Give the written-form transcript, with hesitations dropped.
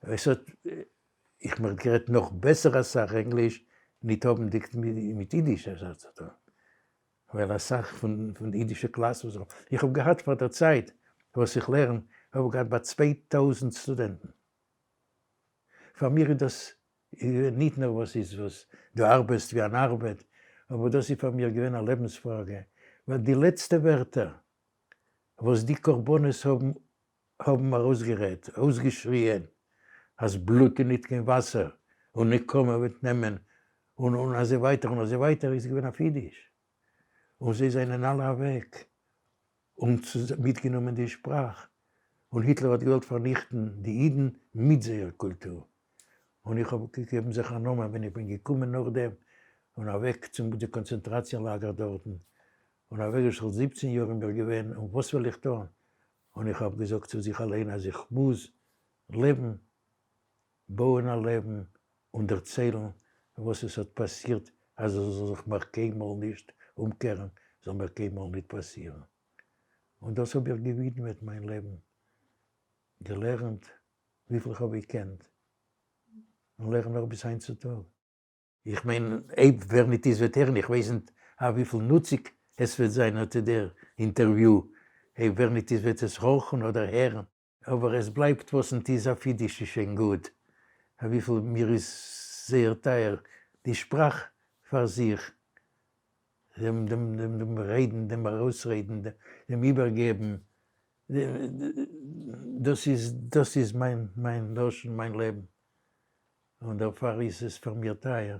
עס האט, איך מיך גערעדט נאך בעסער אסאך ענגליש, ניט האבנדיג מיט אידיש אזוי צו טון, ווייל אסאך פון די אידישע קלאס וואס איך האב געהאט פאר דער צייט וואס איך לערן, האב איך געהאט ביי 2000 סטודענטן. פאר מיר איז דאס ניט נאר וואס איז וואס דו ארבעסט ווי אן ארבעט, אבער דאס איז פאר מיר געווען א לעבנס פראגע, ווייל די לעצטע ווערטער וואס די קרבנות האבן האבן ארויסגערעדט, אויסגעשריען, אז בלוט איז ניט קיין וואסער, און נקמה וועט נעמען, און און אזוי ווייטער און אזוי ווייטער, איז געווען אויף אידיש. און זיי זענען אלע אוועק, און מיטגענומען די שפראך, און היטלער האט געוואלט פארניכטן די אידן מיט זייער קולטור. און איך האב געגעבן זיך א נאמען ווען איך בין געקומען נאכדעם און אוועק צום די קאנצענטראציע לאגער דארטן, און אוועקגעשטעלט 17 יאר אין מיר געווען, און וואס וועל איך טון? און איך האב געזאגט צו זיך אליין אז איך מוז לעבן, בויען א לעבן און דערציילן וואס עס האט פאסירט אז עס זאל זיך מער קיינמאל נישט אומקערן, זאל מער קיינמאל ניט פאסירן. און דאס האב איך געווידמעט מיין לעבן, געלערנט וויפיל איך האב געקענט, און לערן נאך ביז היינט צו טאג. איך מיין אויב ווער ניט איז וועט הערן, איך ווייס ניט אויף וויפיל נוציג עס וועט זיין אט דער אינטערוויו, אויב ווער ניט איז וועט עס הארכן אדער הערן, אבער עס בלייבט וואס ניט איז אויף אידיש איז שוין גוט, אויף וויפיל מיר איז זייער טייער די שפראך פאר זיך, דעם דעם דעם דעם רעדן, דעם ארויסרעדן, דעם איבערגעבן, דאס איז דאס איז מיין מיין לשון, מיין לעבן, און דערפאר איז עס פאר מיר טייער.